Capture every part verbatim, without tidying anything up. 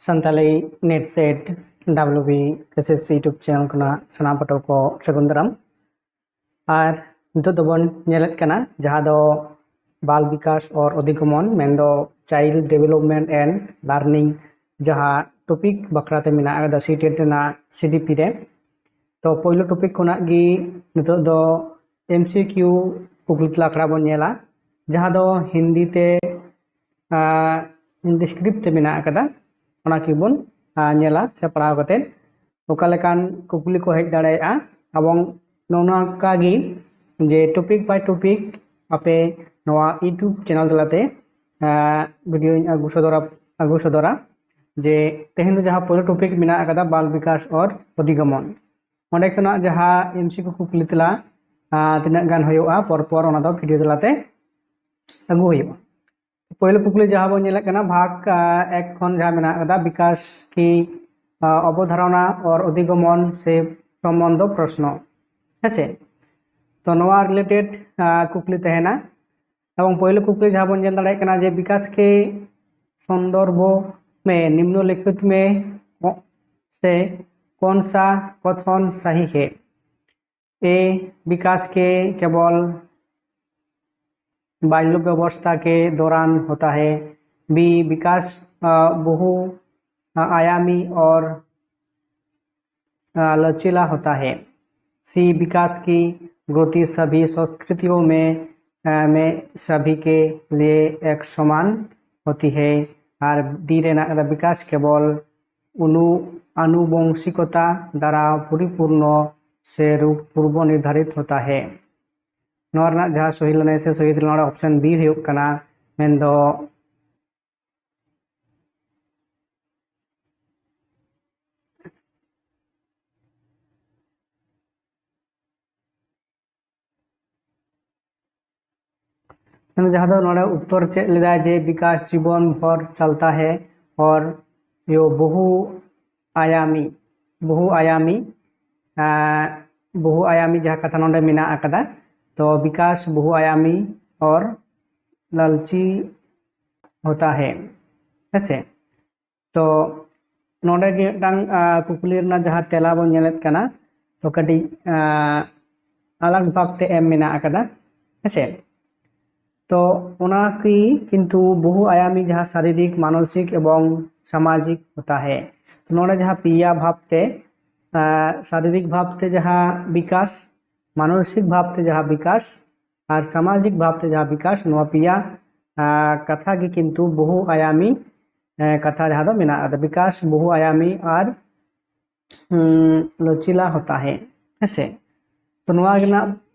Santali NET SET WBSSC YouTube channel ᱠᱷᱚᱱᱟᱜ ᱥᱟᱱᱟᱢ ᱯᱟᱹᱴᱷᱩᱣᱟᱹ ᱠᱚ ᱥᱟᱹᱜᱩᱱ ᱫᱟᱨᱟᱢ᱾ ᱟᱨ ᱱᱤᱛᱚᱜ ᱫᱚᱵᱚᱱ ᱧᱮᱞᱮᱫ ᱠᱟᱱᱟ ᱡᱟᱦᱟᱸ ᱫᱚ ᱵᱟᱞ ᱵᱤᱠᱟᱥ ᱚᱨ ᱚᱫᱷᱤᱜᱚᱢᱚᱱ, ᱢᱮᱱᱫᱚ Child Development and Learning, ᱡᱟᱦᱟᱸ topic ᱵᱟᱠᱷᱨᱟ ᱛᱮ ᱢᱮᱱᱟᱜ ᱟᱠᱟᱫᱟ CTET ᱨᱮᱱᱟᱜ CDP ᱨᱮ᱾ ᱛᱚ ᱯᱳᱭᱞᱳ topic ᱠᱷᱚᱱᱟᱜ ᱜᱮ ᱱᱤᱛᱚᱜ ᱫᱚ MCQ ᱠᱩᱠᱞᱤ ᱛᱮᱞᱟ ᱟᱠᱷᱲᱟ ᱵᱚᱱ ᱧᱮᱞᱟ, ᱡᱟᱦᱟᱸ ᱫᱚ ᱦᱤᱱᱫᱤ ᱛᱮ, ᱟᱸ, ᱦᱤᱱᱫᱤ script ᱛᱮ ᱢᱮᱱᱟᱜ ᱟᱠᱟᱫᱟ᱾ ᱚᱱᱟ ᱠᱚᱵᱚᱱ, ᱟᱸ, ᱧᱮᱞᱟ ᱥᱮ ᱯᱟᱲᱦᱟᱣ ᱠᱟᱛᱮ ᱚᱠᱟ ᱞᱮᱠᱟᱱ ᱠᱩᱠᱞᱤ ᱠᱚ ᱦᱮᱡ ᱫᱟᱲᱮᱭᱟᱜᱼᱟ᱾ ᱮᱵᱚᱝ ᱱᱚᱜᱼᱚ ᱱᱚᱝᱠᱟ ᱜᱮ ᱡᱮ topic by topic ᱟᱯᱮ ᱱᱚᱣᱟ YouTube channel ᱛᱟᱞᱟᱛᱮ, ᱟᱸ, video ᱧ ᱟᱹᱜᱩ ᱥᱚᱫᱚᱨᱟ, ᱟᱹᱜᱩ ᱥᱚᱫᱚᱨᱟ᱾ ᱡᱮ ᱛᱮᱦᱮᱧ ᱫᱚ ᱡᱟᱦᱟᱸ ᱯᱳᱭᱞᱳ topic ᱢᱮᱱᱟᱜ ᱟᱠᱟᱫᱟ ᱵᱟᱞ ᱵᱤᱠᱟᱥ ᱚᱨ ᱚᱫᱷᱤᱜᱚᱢᱚᱱ, ᱚᱸᱰᱮ ᱠᱷᱚᱱᱟᱜ ᱡᱟᱦᱟᱸ MCQ ᱠᱩᱠᱞᱤ ᱛᱮᱞᱟ, ᱟᱸ, ᱛᱤᱱᱟᱹᱜ ᱜᱟᱱ ᱦᱩᱭᱩᱜᱼᱟ, ᱯᱚᱨ ᱯᱚᱨ ᱚᱱᱟ ᱫᱚ video ᱛᱟᱞᱟᱛᱮ ᱟᱹᱜᱩ ᱦᱩᱭᱩᱜᱼᱟ᱾ ᱯᱳᱭᱞᱳ ᱠᱩᱠᱞᱤ ᱡᱟᱦᱟᱸ ᱵᱚᱱ ᱧᱮᱞᱮᱫ ᱠᱟᱱᱟ, ᱵᱷᱟᱜᱽ, ᱟᱸ, ᱮᱠ ᱠᱷᱚᱱ ᱡᱟᱦᱟᱸ ᱢᱮᱱᱟᱜ ᱟᱠᱟᱫᱟ, ᱵᱤᱠᱟᱥ ᱠᱤ, ᱟᱸ, ᱚᱵᱚᱫᱷᱟᱨᱚᱱᱟ ᱚᱨ ᱚᱫᱷᱤᱜᱚᱢᱚᱱ ᱥᱮ ᱥᱚᱢᱵᱚᱱᱫᱷᱚ ᱯᱨᱚᱥᱱᱚ, ᱦᱮᱸᱥᱮ? ᱛᱚ ᱱᱚᱣᱟ related, ᱟᱸ, ᱠᱩᱠᱞᱤ ᱛᱟᱦᱮᱱᱟ᱾ ᱮᱵᱚᱝ ᱯᱳᱭᱞᱳ ᱠᱩᱠᱞᱤ ᱡᱟᱦᱟᱸ ᱵᱚᱱ ᱧᱮᱞ ᱫᱟᱲᱮᱭᱟᱜ ᱠᱟᱱᱟ ᱡᱮ ᱵᱤᱠᱟᱥ ᱠᱮ ᱥᱚᱱᱫᱚᱨᱵᱷᱚ ᱢᱮ ᱱᱤᱢᱱᱚᱞᱤᱠᱷᱤᱛ ᱢᱮ ᱠᱚ-, ᱥᱮ ᱠᱚᱱ ᱥᱟ ᱠᱚᱛᱷᱚᱱ ᱥᱟᱦᱤ ᱦᱮ? A, विकास के केवल बाल्य व्यवस्था के दौरान होता है। B, विकास, अ, बहु, अ, आयामी और, अ, लचीला होता है। C, विकास की गति सभी संस्कृतियों में, अ, में सभी के लिए एक समान होती है। और D ᱨᱮᱱᱟᱜ ᱠᱟᱱᱟ, विकास केवल ᱩᱱᱩ-, ᱟᱱᱩᱵᱚᱝᱥᱤᱠᱚᱛᱟ ᱫᱟᱨᱟ ᱯᱚᱨᱤᱯᱩᱨᱱᱚ ᱥᱮ ᱨᱩᱯ ᱯᱩᱨᱵᱚ ᱱᱤᱨᱫᱷᱟᱨᱤᱛ ᱦᱚᱛᱟ ᱦᱮ᱾ ᱱᱚᱣᱟ ᱨᱮᱱᱟᱜ ᱡᱟᱦᱟᱸ ᱥᱚᱦᱤ ᱞᱟᱹᱱᱟᱹᱭ ᱥᱮ ᱥᱚᱦᱤ ᱛᱮᱞᱟ ᱱᱚᱰᱮ option B ᱦᱩᱭᱩᱜ ᱠᱟᱱᱟ, ᱢᱮᱱᱫᱚ ᱢᱮᱱᱫᱚ ᱡᱟᱦᱟᱸ ᱫᱚ ᱱᱚᱰᱮ ᱩᱛᱛᱚᱨ ᱪᱮᱫ ᱞᱮᱫᱟᱭ ᱡᱮ ᱵᱤᱠᱟᱥ ᱡᱤᱵᱚᱱ ᱵᱷᱚᱨ ᱪᱟᱞᱛᱟ ᱦᱮ ᱚᱨ ᱭᱚ ᱵᱚᱦᱩ ᱟᱭᱟᱢᱤ, ᱵᱚᱦᱩ ᱟᱭᱟᱢᱤ, ᱟᱸ, ᱵᱚᱦᱩ ᱟᱭᱟᱢᱤ ᱡᱟᱦᱟᱸ ᱠᱟᱛᱷᱟ ᱱᱚᱰᱮ ᱢᱮᱱᱟᱜ ᱟᱠᱟᱫᱟ, ᱛᱚ ᱵᱤᱠᱟᱥ ᱵᱚᱦᱩ ᱟᱭᱟᱢᱤ ᱚᱨ ᱞᱟᱞᱪᱤ ᱦᱚᱛᱟ ᱦᱮ, ᱦᱮᱸᱥᱮ? ᱛᱚ ᱱᱚᱰᱮ ᱜᱮ ᱢᱤᱫᱴᱟᱝ ᱟᱨ ᱠᱩᱠᱞᱤ ᱨᱮᱱᱟᱜ ᱡᱟᱦᱟᱸ ᱛᱮᱞᱟ ᱵᱚᱱ ᱧᱮᱞᱮᱫ ᱠᱟᱱᱟ, ᱛᱚ ᱠᱟᱹᱴᱤᱡ ᱟᱨ ᱟᱞᱟᱜᱽ ᱵᱷᱟᱵᱽ ᱛᱮ ᱮᱢ ᱢᱮᱱᱟᱜ ᱟᱠᱟᱫᱟ, ᱦᱮᱸᱥᱮ᱾ ᱛᱚ ᱚᱱᱟ ᱠᱤ ᱠᱤᱱᱛᱩ ᱵᱚᱦᱩ ᱟᱭᱟᱢᱤ ᱡᱟᱦᱟᱸ ᱥᱟᱨᱤᱨᱤᱠ, ᱢᱟᱱᱚᱥᱤᱠ ᱮᱵᱚᱝ ᱥᱟᱢᱟᱡᱤᱠ ᱦᱳᱛᱟ ᱦᱮ᱾ ᱛᱚ ᱱᱚᱰᱮ ᱡᱟᱦᱟᱸ ᱯᱮᱭᱟ ᱵᱷᱟᱵᱽ ᱛᱮ, ᱟᱨ ᱥᱟᱨᱤᱨᱤᱠ ᱵᱷᱟᱵᱽ ᱛᱮ ᱡᱟᱦᱟᱸ ᱵᱤᱠᱟᱥ, ᱢᱟᱱᱚᱥᱤᱠ ᱵᱷᱟᱵᱽ ᱛᱮ ᱡᱟᱦᱟᱸ ᱵᱤᱠᱟᱥ ᱟᱨ ᱥᱟᱢᱟᱡᱤᱠ ᱵᱷᱟᱵᱽ ᱛᱮ ᱡᱟᱦᱟᱸ ᱵᱤᱠᱟᱥ, ᱱᱚᱣᱟ ᱯᱮᱭᱟ ᱟᱨ ᱠᱟᱛᱷᱟ ᱜᱮ ᱠᱤᱱᱛᱩ ᱵᱚᱦᱩ ᱟᱭᱟᱢᱤ ᱟᱨ ᱠᱟᱛᱷᱟ ᱡᱟᱦᱟᱸ ᱫᱚ ᱢᱮᱱᱟᱜ ᱟᱠᱟᱫᱟ, ᱵᱤᱠᱟᱥ ᱵᱚᱦᱩ ᱟᱭᱟᱢᱤ ᱟᱨ ᱩᱸ, ᱞᱚᱪᱤᱞᱟ ᱦᱳᱛᱟ ᱦᱮ, ᱦᱮᱸᱥᱮ᱾ ᱛᱚ ᱱᱚᱣᱟ ᱨᱮᱱᱟᱜ,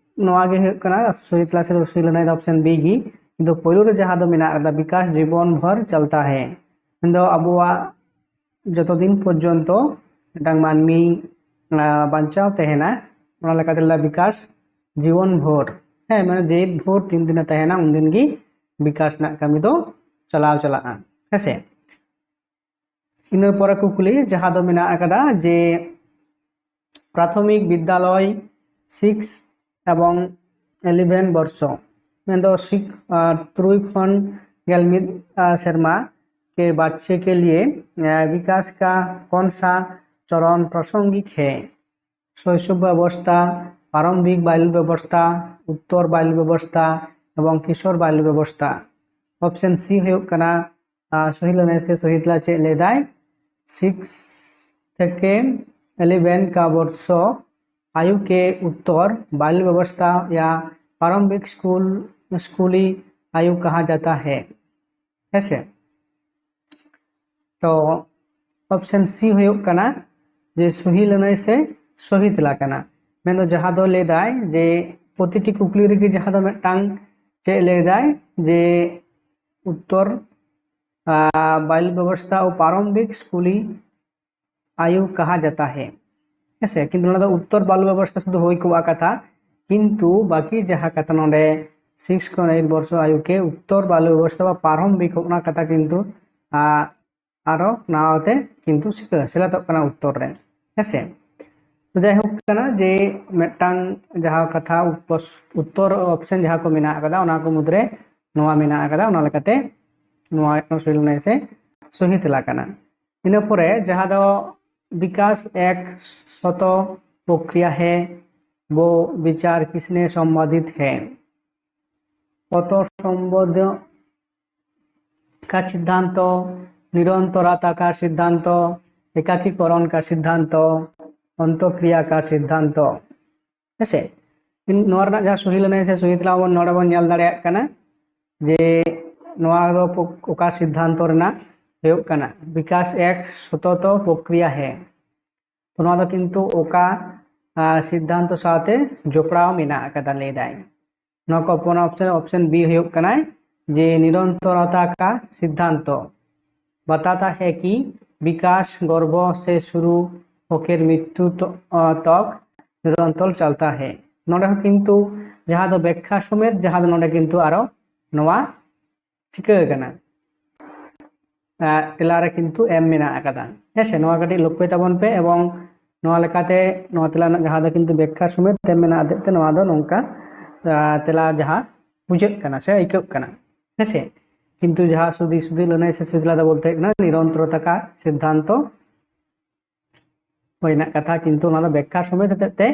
ᱱᱚᱣᱟ ᱜᱮ ᱦᱩᱭᱩᱜ ᱠᱟᱱᱟ ᱥᱚᱦᱤ ᱛᱮᱞᱟ ᱥᱮ ᱥᱚᱦᱤ ᱞᱟᱹᱱᱟᱹᱭ ᱫᱚ option B ᱜᱮ᱾ ᱠᱤᱱᱛᱩ ᱯᱳᱭᱞᱳ ᱨᱮ ᱡᱟᱦᱟᱸ ᱫᱚ ᱢᱮᱱᱟᱜ ᱟᱠᱟᱫᱟ, ᱵᱤᱠᱟᱥ ᱡᱤᱵᱚᱱ ᱵᱷᱚᱨ ᱪᱚᱞᱛᱟ ᱦᱮ, ᱢᱮᱱᱫᱚ ᱟᱵᱚᱣᱟᱜ ᱡᱚᱛᱚ ᱫᱤᱱ ᱯᱚᱨᱡᱚᱱᱛᱚ ᱢᱤᱫᱴᱟᱝ ᱢᱟᱹᱱᱢᱤ ᱟᱨ ᱵᱟᱧᱪᱟᱣ ᱛᱟᱦᱮᱱᱟ, ᱚᱱᱟ ᱞᱮᱠᱟᱛᱮ ᱞᱟᱹᱭ ᱵᱤᱠᱟᱥ ᱡᱤᱵᱚᱱ ᱵᱷᱳᱨ, ᱦᱮᱸ, ᱢᱟᱱᱮ ᱡᱮᱣᱮᱫ ᱵᱷᱳᱨ ᱛᱤᱱ ᱫᱤᱱᱮ ᱛᱟᱦᱮᱱᱟ ᱩᱱᱫᱤᱱ ᱜᱮ ᱵᱤᱠᱟᱥ ᱨᱮᱱᱟᱜ ᱠᱟᱹᱢᱤ ᱫᱚ ᱪᱟᱞᱟᱣ ᱪᱟᱞᱟᱜᱼᱟ, ᱦᱮᱸᱥᱮ᱾ ᱤᱱᱟᱹ ᱯᱚᱨᱮ ᱠᱩᱠᱞᱤ ᱡᱟᱦᱟᱸ ᱫᱚ ᱢᱮᱱᱟᱜ ᱟᱠᱟᱫᱟ ᱡᱮ ᱯᱨᱟᱛᱷᱚᱢᱤᱠ ᱵᱤᱫᱽᱭᱟᱞᱚᱭ ᱥᱤᱠᱥ ᱮᱵᱚᱝ ᱤᱞᱮᱵᱷᱮᱱ ᱵᱚᱨᱥᱚ, ᱢᱮᱱᱫᱚ ᱥᱤᱠ ᱟᱨ ᱛᱩᱨᱩᱭ ᱠᱷᱚᱱ ᱜᱮᱞ ᱢᱤᱫ ᱟᱨ ᱥᱮᱨᱢᱟ ᱠᱮ ᱵᱟᱪᱪᱮ ᱠᱮ ᱞᱤᱭᱮ ᱟᱨ ᱵᱤᱠᱟᱥ ᱠᱟ ᱠᱚᱱ ᱥᱟ ᱪᱚᱨᱚᱱ ᱯᱨᱟᱥᱚᱝᱜᱤᱠ ᱦᱮ? ᱥᱚᱭᱥᱚᱵ ᱵᱮᱵᱚᱥᱛᱟ, ᱯᱨᱟᱨᱚᱢᱵᱷᱤᱠ ᱵᱟᱞᱭᱚ ᱵᱮᱵᱚᱥᱛᱟ, ᱩᱛᱛᱚᱨ ᱵᱟᱞᱭᱚ ᱵᱮᱵᱚᱥᱛᱟ ᱮᱵᱚᱝ ᱠᱤᱥᱳᱨ ᱵᱟᱞᱭᱚ ᱵᱮᱵᱚᱥᱛᱟ᱾ Option C ᱦᱩᱭᱩᱜ ᱠᱟᱱᱟ ᱟᱨ ᱥᱚᱦᱤ ᱞᱟᱹᱱᱟᱹᱭ ᱥᱮ ᱥᱚᱦᱤ ᱛᱮᱞᱟ ᱪᱮᱫ ᱞᱟᱹᱭ ᱫᱟᱭ? ᱥᱤᱠᱥ ᱛᱷᱮᱠᱮ ᱤᱞᱮᱵᱷᱮᱱ ᱠᱟ ᱵᱚᱨᱥᱚ ᱟᱭᱩ ᱠᱮ ᱩᱛᱛᱚᱨ ᱵᱟᱞᱭᱚ ᱵᱮᱵᱚᱥᱛᱟ ᱭᱟ ᱯᱨᱟᱨᱚᱢᱵᱷᱤᱠ ᱥᱠᱩᱞ, ᱥᱠᱩᱞᱤ ᱟᱭᱩ ᱠᱟᱦᱟ ᱡᱟᱛᱟ ᱦᱮ, ᱦᱮᱸᱥᱮ᱾ ᱛᱚ option C ᱦᱩᱭᱩᱜ ᱠᱟᱱᱟ ᱡᱮ ᱥᱚᱦᱤ ᱞᱟᱹᱱᱟᱹᱭ ᱥᱮ ᱥᱚᱦᱤ ᱛᱮᱞᱟ ᱠᱟᱱᱟ᱾ ᱢᱮᱱᱫᱚ ᱡᱟᱦᱟᱸ ᱫᱚ ᱞᱟᱹᱭ ᱫᱟᱭ ᱡᱮ ᱯᱨᱚᱛᱤᱴᱤ ᱠᱩᱠᱞᱤ ᱨᱮᱜᱮ ᱡᱟᱦᱟᱸ ᱫᱚ ᱢᱤᱫᱴᱟᱝ ᱪᱮᱫ ᱞᱟᱹᱭ ᱫᱟᱭ ᱡᱮ ᱩᱛᱛᱚᱨ ᱟᱨ ᱵᱟᱞᱭᱚ ᱵᱮᱵᱚᱥᱛᱷᱟ ᱳ ᱯᱨᱟᱨᱚᱢᱵᱷᱤᱠ ᱥᱠᱩᱞᱤ ᱟᱭᱩ ᱠᱟᱦᱟ ᱡᱟᱛᱟ ᱦᱮ, ᱦᱮᱸᱥᱮ᱾ ᱠᱤᱱᱛᱩ ᱱᱚᱰᱮ ᱫᱚ ᱩᱛᱛᱚᱨ ᱵᱟᱞᱭᱚ ᱵᱮᱵᱚᱥᱛᱷᱟ ᱥᱩᱫᱷᱩ ᱦᱩᱭ ᱠᱚᱜᱼᱟ ᱠᱟᱛᱷᱟ, ᱠᱤᱱᱛᱩ ᱵᱟᱠᱤ ᱡᱟᱦᱟᱸ ᱠᱟᱛᱷᱟ ᱱᱚᱰᱮ ᱥᱤᱠᱥ ᱠᱷᱚᱱ ᱮᱭᱤᱴ ᱵᱚᱨᱥᱚ ᱟᱭᱩ ᱠᱮ ᱩᱛᱛᱚᱨ ᱵᱟᱞᱭᱚ ᱵᱮᱵᱚᱥᱛᱷᱟ ᱵᱟ ᱯᱨᱟᱨᱚᱢᱵᱷᱤᱠ, ᱚᱱᱟ ᱠᱟᱛᱷᱟ ᱠᱤᱱᱛᱩ ᱟᱨ ᱟᱨᱚ ᱱᱟᱣᱟ ᱛᱮ ᱠᱤᱱᱛᱩ ᱥᱮᱞᱮᱫᱚᱜ ᱠᱟᱱᱟ ᱩᱛᱛᱚᱨ ᱨᱮ, ᱦᱮᱸᱥᱮ᱾ ᱡᱟᱭᱦᱳᱠ ᱠᱟᱱᱟ ᱡᱮ ᱢᱤᱫᱴᱟᱝ ᱡᱟᱦᱟᱸ ᱠᱟᱛᱷᱟ ᱩᱛᱛᱚᱨ ᱚᱯᱥᱮᱱ ᱡᱟᱦᱟᱸ ᱠᱚ ᱢᱮᱱᱟᱜ ᱟᱠᱟᱫᱟ, ᱚᱱᱟ ᱠᱚ ᱢᱩᱫᱽᱨᱮ ᱱᱚᱣᱟ ᱢᱮᱱᱟᱜ ᱟᱠᱟᱫᱟ, ᱚᱱᱟ ᱞᱮᱠᱟᱛᱮ ᱱᱚᱣᱟ ᱥᱚᱦᱤ ᱞᱟᱹᱱᱟᱹᱭ ᱥᱮ ᱥᱚᱦᱤ ᱛᱮᱞᱟ ᱠᱟᱱᱟ᱾ ᱤᱱᱟᱹ ᱯᱚᱨᱮ ᱡᱟᱦᱟᱸ ᱫᱚ ᱵᱤᱠᱟᱥ ᱮᱠ ᱥᱚᱛᱚ ᱯᱨᱚᱠᱨᱤᱭᱟ ᱦᱮ, ᱵᱚ ᱵᱤᱪᱟᱨ ᱠᱤᱥᱱᱮ ᱥᱚᱢᱵᱟᱫᱤᱛ ᱦᱮ᱾ ᱚᱛᱚ ᱥᱚᱢᱵᱚᱫᱷ ᱠᱟ ᱥᱤᱫᱽᱫᱷᱟᱱᱛᱚ, ᱱᱤᱨᱚᱱᱛᱚᱨᱟᱛᱟ ᱠᱟ ᱥᱤᱫᱽᱫᱷᱟᱱᱛᱚ, ᱮᱠᱟᱠᱤᱠᱚᱨᱚᱱ ᱠᱟ ᱥᱤᱫᱽᱫᱷᱟᱱᱛᱚ, ᱚᱱᱛᱚᱠᱨᱤᱭᱟ ᱠᱟ ᱥᱤᱫᱽᱫᱷᱟᱱᱛᱚ᱾ ᱦᱮᱸᱥᱮ? ᱱᱚᱣᱟ ᱨᱮᱱᱟᱜ ᱡᱟᱦᱟᱸ ᱥᱚᱦᱤ ᱞᱟᱹᱱᱟᱹᱭ ᱥᱮ ᱥᱚᱦᱤ ᱛᱮᱞᱟ ᱵᱚᱱ ᱱᱚᱰᱮ ᱵᱚᱱ ᱧᱮᱞ ᱫᱟᱲᱮᱭᱟᱜ ᱠᱟᱱᱟ ᱡᱮ ᱱᱚᱣᱟ ᱫᱚ ᱯᱚ-, ᱚᱠᱟ ᱥᱤᱫᱽᱫᱷᱟᱱᱛᱚ ᱨᱮᱱᱟᱜ ᱦᱩᱭᱩᱜ ᱠᱟᱱᱟ, ᱵᱤᱠᱟᱥ ᱮᱠ ᱥᱚᱛᱚᱛᱚ ᱯᱨᱚᱠᱨᱤᱭᱟ ᱦᱮ᱾ ᱛᱚ ᱱᱚᱣᱟ ᱫᱚ ᱠᱤᱱᱛᱩ ᱚᱠᱟ, ᱟ, ᱥᱤᱫᱽᱫᱷᱟᱱᱛᱚ ᱥᱟᱶᱛᱮ ᱡᱚᱯᱲᱟᱣ ᱢᱮᱱᱟᱜ ᱟᱠᱟᱫᱟ ᱞᱟᱹᱭ ᱫᱟᱭ᱾ ᱱᱚᱣᱟ ᱠᱚ ᱯᱩᱱ option, option B ᱦᱩᱭᱩᱜ ᱠᱟᱱᱟᱭ ᱡᱮ ᱱᱤᱨᱚᱱᱛᱚᱨᱚᱛᱟ ᱠᱟ ᱥᱤᱫᱽᱫᱷᱟᱱᱛᱚ ᱵᱟᱛᱟᱛᱟ ᱦᱮ ᱠᱤ ᱵᱤᱠᱟᱥ ᱜᱚᱨᱵᱷᱚ ᱥᱮ ᱥᱩᱨᱩ ᱦᱚᱠᱮᱨ ᱢᱨᱤᱛᱭᱩ ᱛᱚ-, ᱟ, ᱛᱚᱠ ᱱᱤᱨᱚᱱᱛᱚᱨ ᱪᱟᱞᱛᱟ ᱦᱮ᱾ ᱱᱚᱰᱮ ᱦᱚᱸ ᱠᱤᱱᱛᱩ ᱡᱟᱦᱟᱸ ᱫᱚ ᱵᱮᱠᱠᱷᱟ ᱥᱚᱢᱮᱛ ᱡᱟᱦᱟᱸ ᱫᱚ ᱱᱚᱰᱮ ᱠᱤᱱᱛᱩ ᱟᱨᱚ ᱱᱚᱣᱟ ᱪᱤᱠᱟᱹ ᱟᱠᱟᱱᱟ, ᱟ, ᱛᱮᱞᱟ ᱨᱮ ᱠᱤᱱᱛᱩ ᱮᱢ ᱢᱮᱱᱟᱜ ᱟᱠᱟᱫᱟ᱾ ᱦᱮᱸ ᱥᱮ, ᱱᱚᱣᱟ ᱠᱟᱹᱴᱤᱡ ᱞᱚᱠᱠᱷᱚᱭ ᱛᱟᱵᱚᱱ ᱯᱮ ᱮᱵᱚᱝ ᱱᱚᱣᱟ ᱞᱮᱠᱟᱛᱮ ᱱᱚᱣᱟ ᱛᱮᱞᱟ ᱨᱮᱱᱟᱜ ᱡᱟᱦᱟᱸ ᱫᱚ ᱠᱤᱱᱛᱩ ᱵᱮᱠᱠᱷᱟ ᱥᱚᱢᱮᱛ ᱮᱢ ᱢᱮᱱᱟᱜ ᱦᱚᱛᱮᱡ ᱛᱮ ᱱᱚᱣᱟ ᱫᱚ ᱱᱚᱝᱠᱟ, ᱟ, ᱛᱮᱞᱟ ᱡᱟᱦᱟᱸ ᱵᱩᱡᱷᱟᱹᱜ ᱠᱟᱱᱟ ᱥᱮ ᱟᱹᱭᱠᱟᱹᱜ ᱠᱟᱱᱟ᱾ ᱦᱮᱸ ᱥᱮ, ᱠᱤᱱᱛᱩ ᱡᱟᱦᱟᱸ ᱥᱩᱫᱷᱤ ᱥᱩᱫᱷᱤ ᱞᱟᱹᱱᱟᱹᱭ ᱥᱮ ᱥᱚᱦᱤ ᱛᱮᱞᱟ ᱫᱚ ᱵᱚᱞᱛᱮ ᱦᱩᱭᱩᱜ ᱠᱟᱱᱟ ᱱᱤᱨᱚᱱᱛᱚᱨᱚᱛᱟ ᱠᱟ ᱥᱤᱫᱽᱫᱷᱟᱱᱛᱚ ᱦᱩᱭ ᱨᱮᱱᱟᱜ ᱠᱟᱛᱷᱟ, ᱠᱤᱱᱛᱩ ᱚᱱᱟ ᱫᱚ ᱵᱮᱠᱠᱷᱟ ᱥᱚᱢᱮᱛ ᱦᱚᱛᱮᱡ ᱛᱮ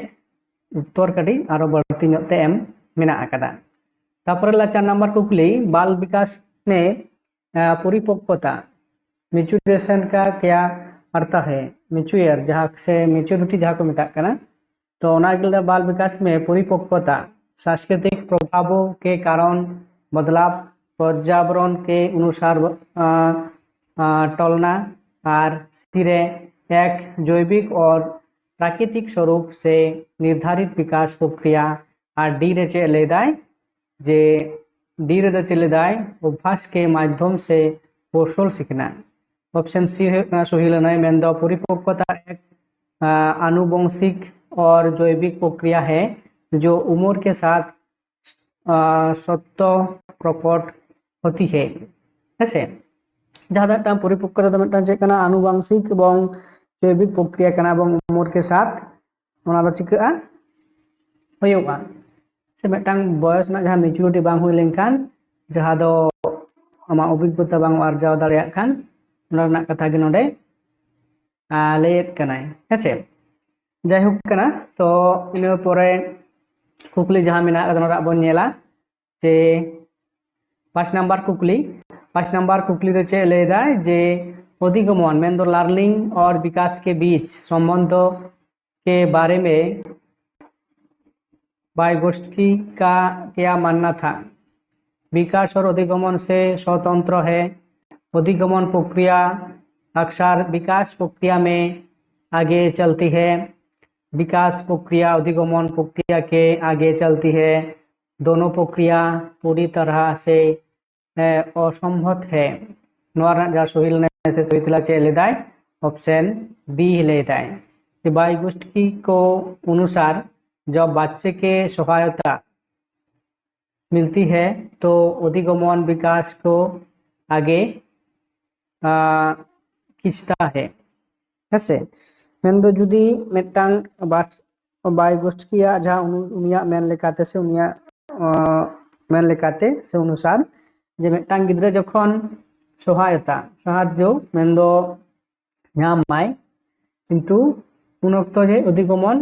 ᱩᱛᱛᱚᱨ ᱠᱟᱹᱴᱤᱡ ᱟᱨᱚ ᱵᱟᱹᱲᱛᱤ ᱧᱚᱜ ᱛᱮ ᱮᱢ ᱢᱮᱱᱟᱜ ᱟᱠᱟᱫᱟ᱾ ᱛᱟᱯᱚᱨᱮ ᱞᱟ ᱪᱟᱨ ᱱᱟᱢᱵᱟᱨ ᱠᱩᱠᱞᱤ, ᱵᱟᱞ ᱵᱤᱠᱟᱥ ᱢᱮ, ᱟ, ᱯᱚᱨᱤᱯᱚᱠᱠᱚᱛᱟ, ᱢᱮᱪᱩᱨᱮᱥᱚᱱ ᱠᱟ ᱠᱮᱭᱟ ᱟᱨᱛᱷᱟ ᱦᱮ, ᱢᱮᱪᱩᱭᱟᱨ ᱡᱟᱦᱟᱸ ᱥᱮ ᱢᱮᱪᱩᱨᱤᱴᱤ ᱡᱟᱦᱟᱸ ᱠᱚ ᱢᱮᱛᱟᱜ ᱠᱟᱱᱟ, ᱛᱚ ᱚᱱᱟ ᱜᱮ ᱞᱟᱹᱭᱫᱟ ᱵᱟᱞ ᱵᱤᱠᱟᱥ ᱢᱮ ᱯᱚᱨᱤᱯᱚᱠᱠᱚᱛᱟ, ᱥᱟᱝᱥᱠᱨᱤᱛᱤᱠ ᱯᱨᱚᱵᱷᱟᱵᱚ ᱠᱮ ᱠᱟᱨᱚᱱ ᱵᱚᱫᱞᱟᱣ, ᱯᱚᱨᱡᱟᱵᱚᱨᱚᱱ ᱠᱮ ᱚᱱᱩᱥᱟᱨ, ᱟ, ᱟ, ᱴᱚᱞᱱᱟ, ᱟᱨ ᱥᱤᱨᱮ ᱮᱠ ᱡᱳᱭᱵᱤᱠ ᱚᱨ ᱯᱨᱟᱠᱨᱤᱛᱤᱠ ᱥᱚᱨᱩᱯ ᱥᱮ ᱱᱤᱨᱫᱷᱟᱨᱤᱛ ᱵᱤᱠᱟᱥ ᱯᱨᱚᱠᱨᱤᱭᱟ, ᱟᱨ D ᱨᱮ ᱪᱮᱫ ᱞᱟᱹᱭ ᱫᱟᱭ ᱡᱮ D ᱨᱮᱫᱚ ᱪᱮᱫ ᱞᱟᱹᱭ ᱫᱟᱭ ᱚᱵᱷᱟᱥ ᱠᱮ ᱢᱟᱫᱽᱫᱷᱚᱢ ᱥᱮ ᱠᱳᱥᱚᱞ ᱥᱤᱠᱷᱱᱟ᱾ Option C ᱦᱩᱭᱩᱜ ᱠᱟᱱᱟ ᱥᱚᱦᱤ ᱞᱟᱹᱱᱟᱹᱭ, ᱢᱮᱱᱫᱚ ᱯᱚᱨᱤᱯᱚᱠᱠᱚᱛᱟ ᱮᱠ, ᱟ, ᱟᱱᱩᱵᱚᱝᱥᱤᱠ ᱚᱨ ᱡᱳᱭᱵᱤᱠ ᱯᱨᱚᱠᱨᱤᱭᱟ ᱦᱮ ᱡᱳ ᱩᱢᱚᱨ ᱠᱮ ᱥᱟᱛᱷ, ᱟ, ᱥᱚᱛᱛᱚ ᱯᱨᱚᱠᱚᱴ ᱦᱚᱛᱤ ᱦᱮ᱾ ᱦᱮᱸᱥᱮ, ᱡᱟᱦᱟᱸ ᱫᱚ ᱢᱤᱫᱴᱟᱝ ᱯᱚᱨᱤᱯᱚᱠᱠᱚᱛᱟ ᱫᱚ ᱢᱤᱫᱴᱟᱝ ᱪᱮᱫ ᱠᱟᱱᱟ, ᱟᱱᱩᱵᱚᱝᱥᱤᱠ ᱮᱵᱚᱝ ᱡᱳᱭᱵᱤᱠ ᱯᱨᱚᱠᱨᱤᱭᱟ ᱠᱟᱱᱟ ᱮᱵᱚᱝ ᱩᱢᱚᱨ ᱠᱮ ᱥᱟᱛᱷ ᱚᱱᱟ ᱫᱚ ᱪᱤᱠᱟᱹᱜᱼᱟ, ᱦᱩᱭᱩᱜᱼᱟ᱾ ᱥᱮ ᱢᱤᱫᱴᱟᱝ ᱵᱚᱭᱚᱥ ᱨᱮᱱᱟᱜ ᱡᱟᱦᱟᱸ ᱢᱮᱪᱩᱨᱤᱴᱤ ᱵᱟᱝ ᱦᱩᱭ ᱞᱮᱱᱠᱷᱟᱱ, ᱡᱟᱦᱟᱸ ᱫᱚ ᱟᱢᱟᱜ ᱚᱵᱷᱤᱜᱽᱜᱚᱛᱟ ᱵᱟᱝ ᱟᱨᱡᱟᱣ ᱫᱟᱲᱮᱭᱟᱜ ᱠᱷᱟᱱ, ᱚᱱᱟ ᱨᱮᱱᱟᱜ ᱠᱟᱛᱷᱟ ᱜᱮ ᱱᱚᱰᱮ ᱞᱟᱹᱭᱮᱫ ᱠᱟᱱᱟᱭ, ᱦᱮᱸᱥᱮ᱾ ᱡᱟᱭᱦᱳᱠ ᱠᱟᱱᱟ, ᱛᱚ ᱤᱱᱟᱹ ᱯᱚᱨᱮ ᱠᱩᱠᱞᱤ ᱡᱟᱦᱟᱸ ᱢᱮᱱᱟᱜ ᱟᱠᱟᱫᱟ, ᱚᱱᱟ ᱨᱮ ᱵᱚᱱ ᱧᱮᱞᱟ ᱡᱮ ᱯᱟᱸᱪ ᱱᱟᱢᱵᱟᱨ ᱠᱩᱠᱞᱤ᱾ ᱯᱟᱸᱪ ᱱᱟᱢᱵᱟᱨ ᱠᱩᱠᱞᱤ ᱨᱮ ᱪᱮᱫ ᱞᱟᱹᱭ ᱫᱟᱭ ᱡᱮ ᱚᱫᱷᱤᱜᱚᱢᱚᱱ ᱢᱮᱱᱫᱚ ᱞᱟᱨᱱᱤᱝ ᱚᱨ ᱵᱤᱠᱟᱥ ᱠᱮ ᱵᱤᱪ ᱥᱚᱢᱵᱚᱱᱫᱷᱚ ᱠᱮ ᱵᱟᱨᱮ ᱢᱮ वाइगोट्स्की का क्या मानना था? विकास और अधिगमन से स्वतंत्र है। अधिगमन प्रक्रिया अक्सर विकास प्रक्रिया में आगे चलती है। विकास प्रक्रिया अधिगमन प्रक्रिया के आगे चलती है। दोनों प्रक्रिया पूरी तरह से ᱚᱥᱚᱢᱵᱷᱚᱵ ᱦᱮ᱾ ᱱᱚᱣᱟ ᱨᱮᱱᱟᱜ ᱡᱟᱦᱟᱸ ᱥᱚᱦᱤ ᱞᱮᱱᱟᱭ ᱥᱮ ᱥᱚᱦᱤ ᱛᱮᱞᱟ ᱪᱮᱫ ᱞᱮᱫᱟᱭ? ᱚᱯᱥᱮᱱ ᱵᱤ ᱞᱟᱹᱭ ᱫᱟᱭ᱾ ᱵᱟᱭᱜᱳᱥᱴᱠᱤ ᱠᱚ ᱚᱱᱩᱥᱟᱨ ᱡᱚᱵ ᱵᱟᱪᱪᱮ ᱠᱮ ᱥᱚᱦᱟᱭᱚᱛᱟ ᱢᱤᱞᱛᱤ ᱦᱮ ᱛᱚ ᱚᱫᱷᱤᱜᱚᱢᱚᱱ ᱵᱤᱠᱟᱥ ᱠᱚ ᱟᱜᱮ ᱠᱷᱤᱸᱪᱛᱟ ᱦᱮ᱾ ᱦᱮᱸᱥᱮ, ᱢᱮᱱᱫᱚ ᱡᱩᱫᱤ ᱢᱤᱫᱴᱟᱝ ᱵᱟᱪ ᱵᱟᱭᱜᱳᱥᱴᱠᱤᱭᱟᱜ ᱡᱟᱦᱟᱸ ᱩᱱᱤᱭᱟᱜ ᱢᱮᱱ ᱞᱮᱠᱟᱛᱮ ᱥᱮ ᱩᱱᱤᱭᱟᱜ ᱢᱮᱱ ᱞᱮᱠᱟᱛᱮ ᱥᱮ ᱚᱱᱩᱥᱟᱨ ᱡᱮ ᱢᱤᱫᱴᱟᱝ ᱜᱤᱫᱽᱨᱟᱹ ᱡᱚᱠᱷᱚᱱ ᱥᱚᱦᱟᱭᱚᱛᱟ ᱥᱟᱦᱟᱡᱽᱡᱚ ᱢᱮᱱᱫᱚ ᱧᱟᱢ ᱢᱟᱭ, ᱠᱤᱱᱛᱩ ᱩᱱ ᱚᱠᱛᱚ ᱡᱮ ᱚᱫᱷᱤᱜᱚᱢᱚᱱ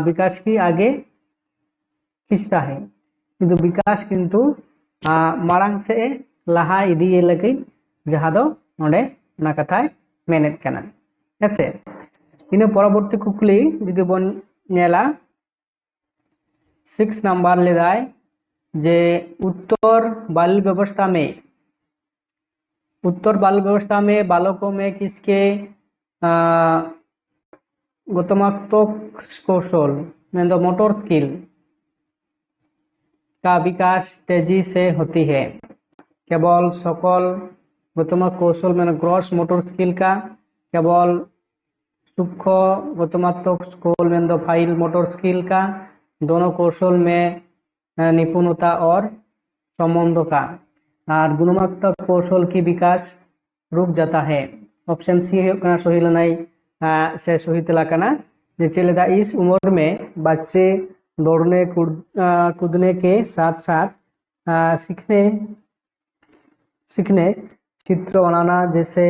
ᱵᱤᱠᱟᱥ ᱠᱤ ᱟᱜᱮ ᱠᱷᱤᱸᱪᱛᱟ ᱦᱮ, ᱠᱤᱱᱛᱩ ᱵᱤᱠᱟᱥ ᱠᱤᱱᱛᱩ ᱢᱟᱲᱟᱝ ᱥᱮᱫ ᱮ ᱞᱟᱦᱟ ᱤᱫᱤᱭᱮ ᱞᱟᱹᱜᱤᱫ ᱡᱟᱦᱟᱸ ᱫᱚ ᱱᱚᱰᱮ ᱚᱱᱟ ᱠᱟᱛᱷᱟᱭ ᱢᱮᱱᱮᱫ ᱠᱟᱱᱟ᱾ ᱦᱮᱸᱥᱮ, ᱤᱱᱟᱹ ᱯᱚᱨᱚᱵᱚᱨᱛᱤ ᱠᱩᱠᱞᱤ ᱡᱩᱫᱤ ᱵᱚᱱ ᱧᱮᱞᱟ, ᱥᱤᱠᱥ ᱱᱟᱢᱵᱟᱨ ᱞᱮᱫᱟᱭ ᱡᱮ ᱩᱛᱛᱚᱨ ᱵᱟᱞ ᱵᱮᱵᱚᱥᱛᱷᱟ ᱢᱮ, ᱩᱛᱛᱚᱨ ᱵᱟᱞ ᱵᱮᱵᱚᱥᱛᱷᱟ ᱢᱮ ᱵᱟᱞᱚᱠᱚ ᱢᱮ ᱠᱤᱥᱠᱮ ᱜᱚᱛᱚᱢᱟᱛᱢᱚᱠ ᱠᱳᱥᱚᱞ ᱢᱮᱱᱫᱚ ᱢᱚᱴᱚᱨ ᱥᱠᱤᱞ ᱠᱟ ᱵᱤᱠᱟᱥ ᱛᱮᱡᱤ ᱥᱮ ᱦᱚᱛᱤ ᱦᱮ। ᱠᱮᱵᱚᱞ ᱥᱚᱠᱚᱞ ᱜᱚᱛᱚᱢᱟᱛᱢᱚᱠ ᱠᱳᱥᱚᱞ ᱢᱮᱱᱫᱚ ᱜᱨᱚᱥ ᱢᱚᱴᱚᱨ ᱥᱠᱤᱞ ᱠᱟ ᱠᱮᱵᱚᱞ ᱥᱩᱠᱷᱚ ᱜᱚᱛᱚᱢᱟᱛᱢᱚᱠ ᱠᱳᱥᱚᱞ ᱢᱮᱱᱫᱚ ᱯᱷᱟᱭᱤᱞ ᱢᱚᱴᱚᱨ ᱥᱠᱤᱞ ᱠᱟ ᱫᱚᱱᱚ ᱠᱳᱥᱚᱞ ᱢᱮ ᱱᱤᱯᱩᱱᱚᱛᱟ ᱚᱨ ᱥᱚᱢᱵᱚᱱᱫᱷᱚ ᱠᱟ ᱟᱨ ᱜᱩᱱᱚᱢᱟᱛᱢᱚᱠ ᱠᱳᱥᱚᱞ ᱠᱤ ᱵᱤᱠᱟᱥ ᱨᱩᱠ ᱡᱟᱛᱟ ᱦᱮ। ᱚᱯᱥᱮᱱ ᱥᱤ ᱦᱩᱭᱩᱜ ᱠᱟᱱᱟ ᱥᱚᱦᱤ ᱞᱟᱹᱱᱟᱹᱭ ᱥᱮ ᱥᱚᱦᱤ ᱛᱮᱞᱟ ᱠᱟᱱᱟ ᱡᱮ ᱪᱮᱫ ᱞᱮᱫᱟ, ᱤᱥ ᱩᱢᱚᱨ ᱢᱮ ᱵᱟᱪᱪᱮ ᱫᱚᱲᱱᱮ ᱠᱩᱫᱱᱮ ᱠᱮ ᱥᱟᱛ ᱥᱟᱛ ᱥᱤᱠᱷᱱᱮ ᱥᱤᱠᱷᱱᱮ ᱪᱤᱛᱨᱚ ᱵᱟᱱᱟᱱᱟ ᱡᱮᱥᱮ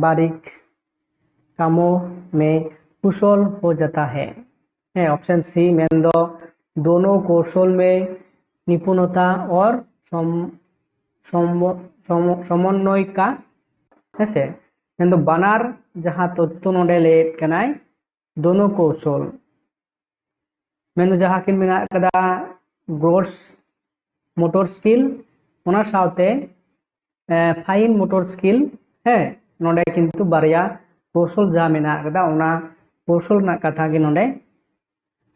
ᱵᱟᱨᱤᱠ कामों में कुशल हो जाता है। ᱦᱮᱸ, option C ᱢᱮᱱᱫᱚ दोनों कौशल में निपुणता और सम, सम, सम, समन्वय का, ᱦᱮᱸᱥᱮ, ᱢᱮᱱᱫᱚ ᱵᱟᱱᱟᱨ ᱡᱟᱦᱟᱸ ᱛᱚᱛᱛᱷᱚ ᱱᱚᱰᱮ ᱞᱟᱹᱭᱮᱫ ᱠᱟᱱᱟᱭ, दोनों कौशल, ᱢᱮᱱᱫᱚ ᱡᱟᱦᱟᱸ ᱠᱤᱱ ᱢᱮᱱᱟᱜ ᱟᱠᱟᱫᱟ gross motor skill, ᱚᱱᱟ ᱥᱟᱶᱛᱮ fine motor skill᱾ ᱦᱮᱸ, ᱱᱚᱰᱮ ᱠᱤᱱᱛᱩ ᱵᱟᱨᱭᱟ ᱠᱚᱣᱥᱚᱞ ᱡᱟᱦᱟᱸ ᱢᱮᱱᱟᱜ ᱟᱠᱟᱫᱟ, ᱚᱱᱟ ᱠᱚᱣᱥᱚᱞ ᱨᱮᱱᱟᱜ ᱠᱟᱛᱷᱟ ᱜᱮ ᱱᱚᱰᱮ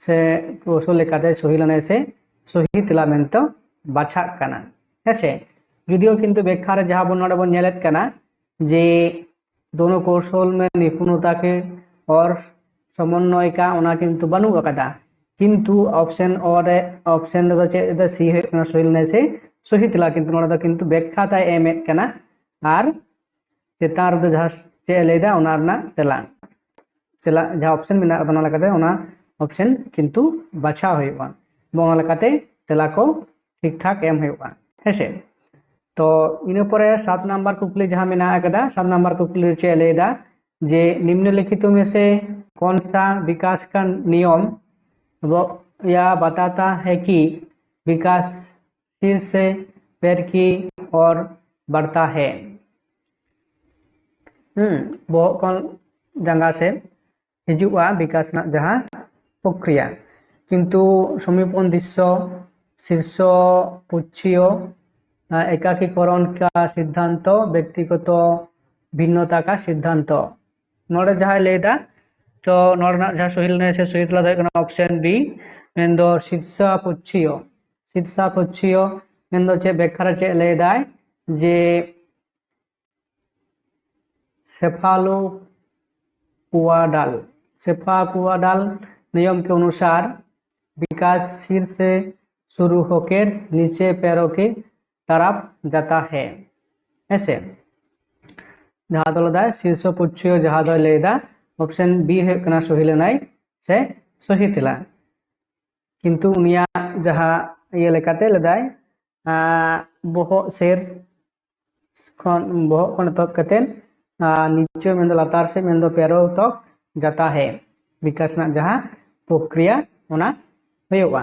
ᱥᱮ ᱠᱚᱣᱥᱚᱞ ᱞᱮᱠᱟᱛᱮ ᱥᱚᱦᱤ ᱞᱮᱱᱟᱭ ᱥᱮ ᱥᱚᱦᱤ ᱛᱮᱞᱟ ᱢᱮᱱᱛᱮ ᱵᱟᱪᱷᱟᱜ ᱠᱟᱱᱟ᱾ ᱦᱮᱸᱥᱮ, ᱡᱩᱫᱤᱭᱳ ᱠᱤᱱᱛᱩ ᱵᱮᱠᱠᱷᱟ ᱨᱮ ᱡᱟᱦᱟᱸ ᱵᱚᱱ ᱱᱚᱰᱮ ᱵᱚᱱ ᱧᱮᱞᱮᱫ ᱠᱟᱱᱟ ᱡᱮ दोनों कौशल में निपुणता के और समन्वय का, ᱚᱱᱟ ᱠᱤᱱᱛᱩ ᱵᱟᱹᱱᱩᱜ ᱟᱠᱟᱫᱟ, ᱠᱤᱱᱛᱩ option ᱚ ᱨᱮ, option ᱨᱮᱫᱚ ᱪᱮᱫ ᱨᱮᱫᱚ C ᱦᱩᱭᱩᱜ ᱠᱟᱱᱟ ᱥᱚᱦᱤ ᱞᱮᱱᱟᱭ ᱥᱮ ᱥᱚᱦᱤ ᱛᱮᱞᱟ, ᱠᱤᱱᱛᱩ ᱱᱚᱰᱮ ᱫᱚ ᱠᱤᱱᱛᱩ ᱵᱮᱠᱠᱷᱟ ᱛᱟᱭ ᱮᱢᱮᱫ ᱠᱟᱱᱟ᱾ ᱟᱨ ᱪᱮᱛᱟᱱ ᱨᱮᱫᱚ ᱡᱟᱦᱟᱸ ᱪᱮᱫ ᱮ ᱞᱟᱹᱭᱫᱟ ᱚᱱᱟ ᱨᱮᱱᱟᱜ ᱛᱮᱞᱟ, ᱛᱮᱞᱟ ᱡᱟᱦᱟᱸ option ᱢᱮᱱᱟᱜ ᱟᱠᱟᱫᱟ ᱚᱱᱟ ᱞᱮᱠᱟᱛᱮ ᱚᱱᱟ option ᱠᱤᱱᱛᱩ ᱵᱟᱪᱷᱟᱣ ᱦᱩᱭᱩᱜᱼᱟ, ᱮᱵᱚᱝ ᱚᱱᱟ ᱞᱮᱠᱟᱛᱮ ᱛᱮᱞᱟ ᱠᱚ ᱴᱷᱤᱠ ᱴᱷᱟᱠ ᱮᱢ ᱦᱩᱭᱩᱜᱼᱟ᱾ ᱦᱮᱸᱥᱮ, ᱛᱚ ᱤᱱᱟᱹ ᱯᱚᱨᱮ ᱥᱟᱛ ᱱᱟᱢᱵᱟᱨ ᱠᱩᱠᱞᱤ ᱡᱟᱦᱟᱸ ᱢᱮᱱᱟᱜ ᱟᱠᱟᱫᱟ, ᱥᱟᱛ ᱱᱟᱢᱵᱟᱨ ᱠᱩᱠᱞᱤ ᱨᱮ ᱪᱮᱫ ᱮ ᱞᱟᱹᱭᱫᱟ ᱡᱮ निम्नलिखित में से कौन सा विकास का नियम व यह बताता है कि विकास सिर से पैर की ओर बढ़ता है। ᱦᱩᱸ, ᱵᱚᱦᱚᱜ ᱠᱷᱚᱱ ᱡᱟᱸᱜᱟ ᱥᱮᱫ ᱦᱤᱡᱩᱜᱼᱟ ᱵᱤᱠᱟᱥ ᱨᱮᱱᱟᱜ ᱡᱟᱦᱟᱸ ᱯᱨᱚᱠᱨᱤᱭᱟ, ᱠᱤᱱᱛᱩ ᱥᱚᱢᱤᱯᱚᱱ ᱫᱨᱤᱥᱥᱚ, ᱥᱤᱨᱥᱚ ᱯᱩᱪᱷᱤᱭᱚ, ᱮᱠᱟᱠᱤᱠᱚᱨᱚᱱ ᱠᱟ ᱥᱤᱫᱽᱫᱷᱟᱱᱛᱚ, ᱵᱮᱠᱛᱤᱜᱚᱛᱚ ᱵᱷᱤᱱᱱᱚᱛᱟ ᱠᱟ ᱥᱤᱫᱽᱫᱷᱟᱱᱛᱚ, ᱱᱚᱰᱮ ᱡᱟᱦᱟᱸᱭ ᱞᱟᱹᱭᱫᱟ, ᱛᱚ ᱱᱚᱰᱮ ᱨᱮᱱᱟᱜ ᱡᱟᱦᱟᱸ ᱥᱚᱦᱤ ᱞᱮᱱᱟᱭ ᱥᱮ ᱥᱚᱦᱤ ᱛᱮᱞᱟ ᱫᱚ ᱦᱩᱭᱩᱜ ᱠᱟᱱᱟ option B, ᱢᱮᱱᱫᱚ ᱥᱤᱨᱥᱟ ᱯᱩᱪᱷᱤᱭᱚ᱾ ᱥᱤᱨᱥᱟ ᱯᱩᱪᱷᱤᱭᱚ ᱢᱮᱱᱫᱚ ᱪᱮᱫ ᱵᱮᱠᱠᱷᱟ ᱨᱮ ᱪᱮᱫ ᱞᱟᱹᱭᱫᱟᱭ ᱡᱮ सेफालोपोडाल, सेफालोपोडाल नियम के अनुसार विकास सिर से शुरू होकर नीचे पैरों की तरफ जाता है। ᱦᱮᱸᱥᱮ, ᱡᱟᱦᱟᱸ ᱫᱚ ᱞᱟᱹᱭᱫᱟᱭ ᱥᱤᱨᱥᱚ ᱯᱩᱪᱷᱤᱭᱚ, ᱡᱟᱦᱟᱸ ᱫᱚᱭ ᱞᱟᱹᱭᱫᱟ option B ᱦᱩᱭᱩᱜ ᱠᱟᱱᱟ ᱥᱚᱦᱤ ᱞᱮᱱᱟᱭ ᱥᱮ ᱥᱚᱦᱤ ᱛᱮᱞᱟ᱾ ᱠᱤᱱᱛᱩ ᱩᱱᱤᱭᱟᱜ ᱡᱟᱦᱟᱸ ᱤᱭᱟᱹ ᱞᱮᱠᱟᱛᱮ ᱞᱟᱹᱭᱫᱟᱭ, ᱟᱸ, ᱵᱚᱦᱚᱜ ᱥᱮᱨ ᱠᱷᱚᱱ, ᱵᱚᱦᱚᱜ ᱠᱷᱚᱱ ᱮᱛᱚᱦᱚᱵ ᱠᱟᱛᱮᱫ ᱟᱨ ᱱᱤᱪᱮ ᱢᱮᱱᱫᱚ ᱞᱟᱛᱟᱨ ᱥᱮᱫ ᱢᱮᱱᱫᱚ ᱯᱮᱨᱚ ᱛᱚᱠ ᱡᱟᱛᱟ ᱦᱮ, ᱵᱤᱠᱟᱥ ᱨᱮᱱᱟᱜ ᱡᱟᱦᱟᱸ ᱯᱨᱚᱠᱨᱤᱭᱟ ᱚᱱᱟ ᱦᱩᱭᱩᱜᱼᱟ᱾